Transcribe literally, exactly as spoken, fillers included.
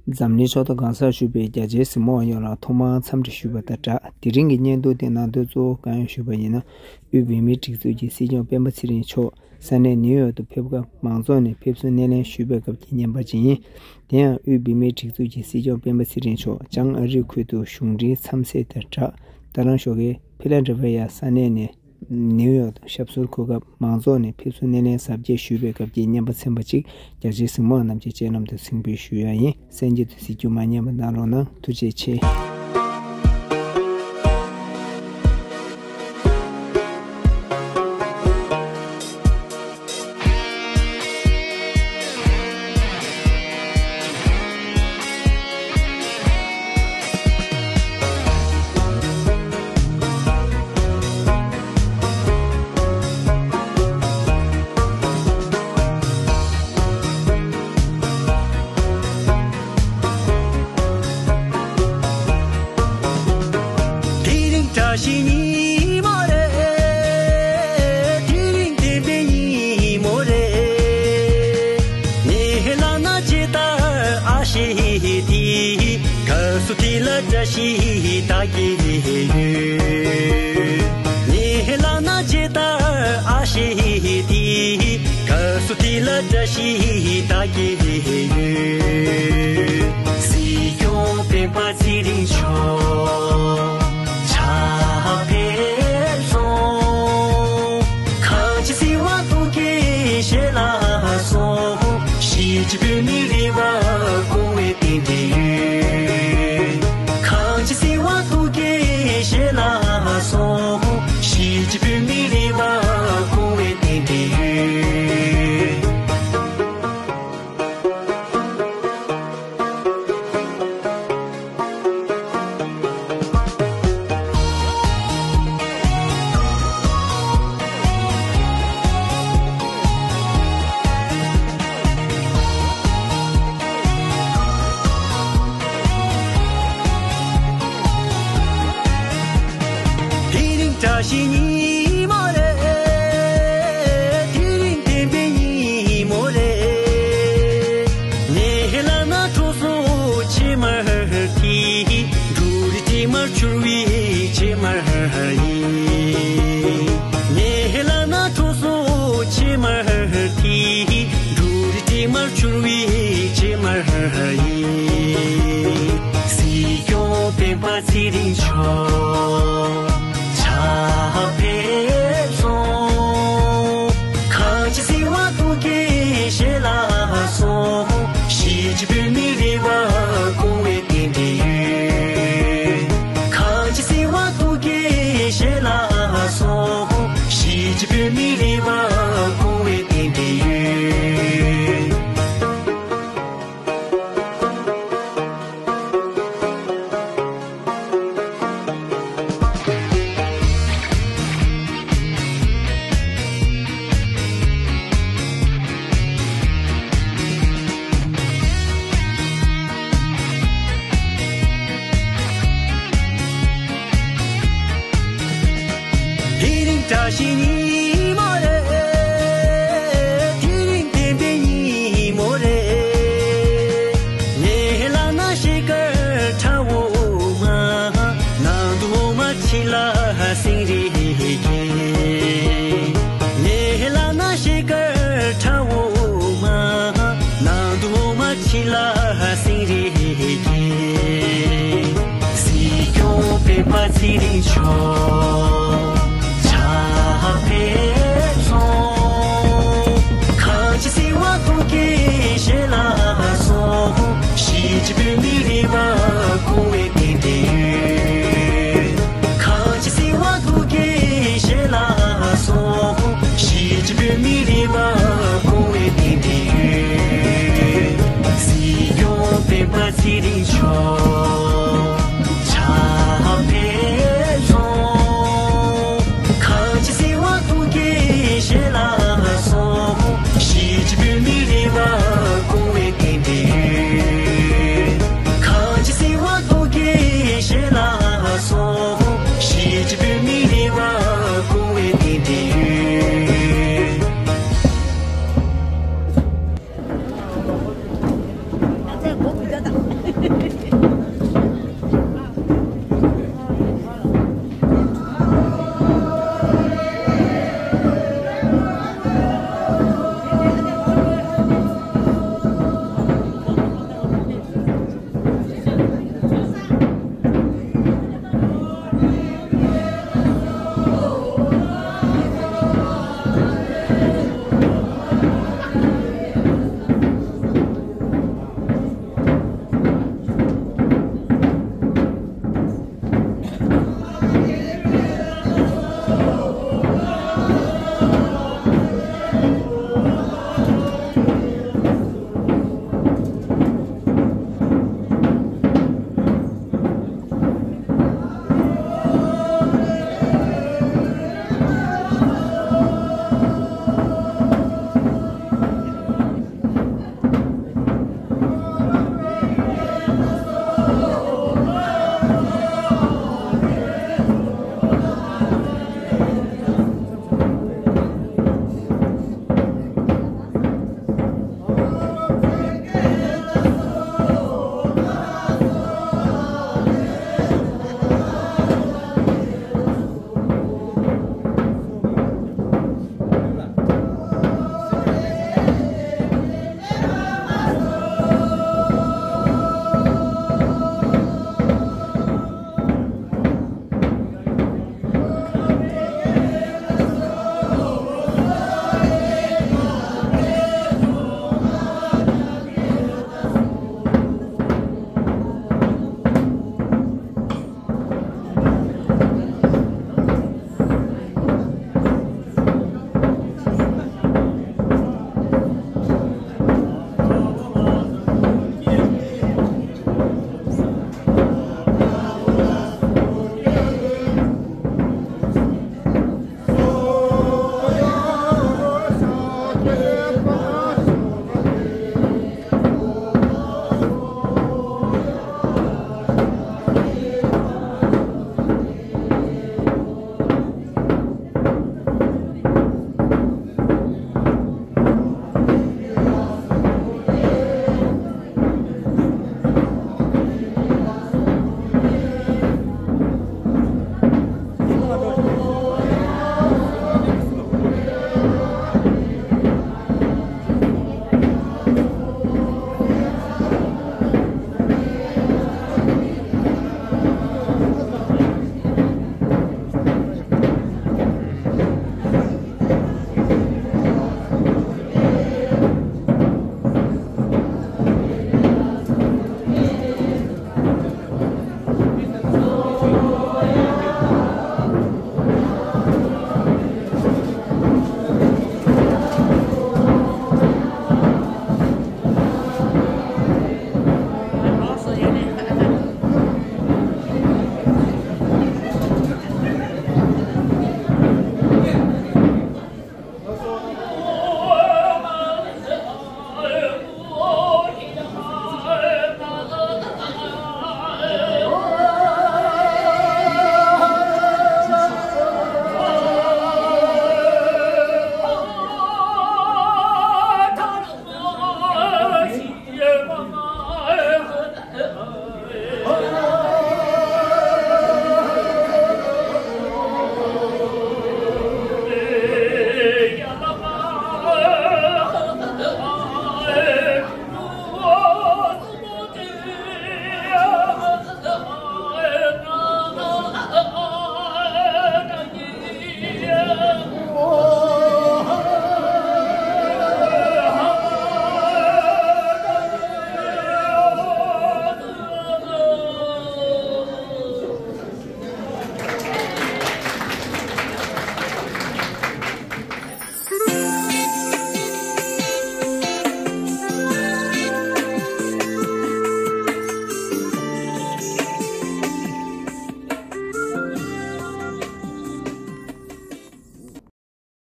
འཛམ་གླིང་ཕྱོགས་མཐའ་གང་སར་བཞུགས་པའི་རྒྱ་ཆེའི་གཟིགས་མོ་བ་ཡོངས་ལ་ཐོག་མར་འཚམས་འདྲི་ཞུས་པ་དང་སྦྲགས། དེ་རིང་གི་བརྙན་ཐུང་དེ་ནང་དོན་གཙོ་བོ་གང་ཡང་ཞུས་པ་ཡིན་ན། དབུས་བོད་མིའི་སྒྲིག་འཛུགས་ཀྱི་སྲིད་སྐྱོང་སྤེན་པ་ཚེ་རིང་མཆོག་ས་གནས་ནིའུ་ཡོག་ཏུ་ཕེབས་སྐབས་མང་ཚོགས་ནས་ཕེབས་བསུ་སྣེ་ལེན་ཞུས་པའི་སྐབས་ཀྱི་བརྙན་པར་ཅིག་ཡིན། དེ་ཡང་དབུས་བོད་མིའི་སྒྲིག་འཛུགས་ཀྱི་སྲིད་སྐྱོང་སྤེན་པ་ཚེ་རིང་མཆོག་བྱང་ཨ་རིའི་ཁུལ་དུ་གཞུང་འབྲེལ་འཚམས་གཟིགས་དང་སྦྲགས། ད་རང་ཞོགས་ཀས་ཕི་ལ་ཌེལ་ཕི་ཡ་ས་གནས་ནས་ནིའུ་ཡོག་ཏུ་ཞབས་སོར་འཁོད་སྐབས་མང་ཚོགས་ནས་ཕེབས་བསུ་སྣེ་ལེན་གཟབ་རྒྱས་ཞུས་པའི་སྐབས་ཀྱི་བརྙན་པར་ཚན་པ་གཅིག་རྒྱ་ཆེའི་གཟིགས་མོ་བ་རྣམས་ཀྱི་སྤྱན་ལམ་དུ་གཟིགས་འབུལ་ཞུ་ཡ་ཡིན། གསན་རྒྱུ་དེ་གཟིགས་རྒྱུ་མ་ཉམས་པ་གནང་རོགས་གནང་། ཐུགས་རྗེ་ཆེ། དེ་རིང་བཀྲ་ཤིས་ཉི་མ་རེད། དེ་རིང་བདེན་པའི་ཉིན་མོ་རེད། ངའི་ལག་ན་ཇི་ལྟར་ཨ་ཤེ་དེ། སྐབས་སུ་དེ་ལ་བཀྲ་ཤིས་ད་གེ་ཡོད། ངའི་ལག་ན་ཇི་ལྟར་ཨ་ཤེ་དེ། སྐབས་སུ་དེ་ལ་བཀྲ་ཤིས་ད་གེ་ཡོད། སྲིད་སྐྱོང་སྤེན་པ་ཚེ་རིང་མཆོག་ཕྱག་ཕེབས་སོང་། གངས་ཅན་སྲིད་དབང་སྟོབས་ཀྱི་ཞལ་ལག་སོགས། གཞིས་བྱེས་བོད་མིའི་རེ་བ་སྐོང་བའི་རྟེན་འབྲེལ་ཡོད། གངས་ཅན་སྲིད་དབང་སྟོབས་ཀྱི་ཞལ་ལག་སོགས། གཞིས་བྱེས་བོད་མིའི་རེ་བ་སྐོང་བའི་རྟེན་འབྲེལ་ཡོད། དེ་རིང་བཀྲ་ཤིས་ཉི་མ་རེད། དེ་རིང་བདེན་པའི་ཉིན་མོ་རེད། ངའི་ལག་ན་གྲོ་སོ་ཕྱེ་མར་དེ། འབྲུ་རིགས་དྲི་མར་གྱུར་བའི་ཕྱེ་མར་ཡིན། ངའི་ལག་ན་གྲོ་སོ་ཕྱེ་མར་དེ། འབྲུ་རིགས་དྲི་མར་གྱུར་བའི་ཕྱེ་མར་ཡིན། སྲིད་སྐྱོང་སྤེན་པ་ཚེ་རིང་མཆོག་ཕྱག་ཕེབས་སོང་། གངས་ཅན་སྲིད་དབང་སྟོབས་ཀྱི་ཞལ་ལག་སོགས། གཞིས་བྱེས་བོད་མིའི་རེ་བ་སྐོང་བའི་རྟེན་འབྲེལ་ཡོད། གངས་ཅན་སྲིད་དབང་སྟོབས་ཀྱི་ཞལ་ལག་སོགས། གཞིས་བྱེས་བོད་མིའི་རེ་བ་སྐོང་བའི་རྟེན་འབྲེལ་ཡོད། དེ་རིང་བཀྲ་ཤིས་ཉི་མ་རེད། དེ་རིང་བདེན་པའི་ཉིན་མོ་རེད། ངའི་ལག་ན་ཤེལ་དཀར་ཁྲ་འོ་མ། ནང་དུ་འོ་མ་ཕྱིན་ལ་སེང་རེ་སྐྱེས། ངའི་ལག་ན་ཤེལ་དཀར་ཁྲ་འོ་མ། ནང་དུ་འོ་མ་ཕྱིན་ལ་སེང་རེ་སྐྱེས། སྲིད་སྐྱོང་སྤེན་པ་ཚེ་རིང་མཆོག་ཕྱག་ཕེབས་སོང་། གངས་ཅན་སྲིད་དབང་སྟོབས་ཀྱི་ཞལ་ལག་སོགས། གཞིས་བྱེས་བོད་མིའི་རེ་བ་སྐོང་བའི་རྟེན་འབྲེལ་ཡོད། གངས་ཅན་སྲིད་དབང་སྟོབས་ཀྱི་ཞལ་ལག་སོགས། གཞིས་བྱེས་བོད་མིའི་རེ་བ་སྐོང་བའི་རྟེན་འབྲེལ་ཡོད། སྲིད་སྐྱོང་སྤེན་པ་ཚེ་རིང་མཆོག་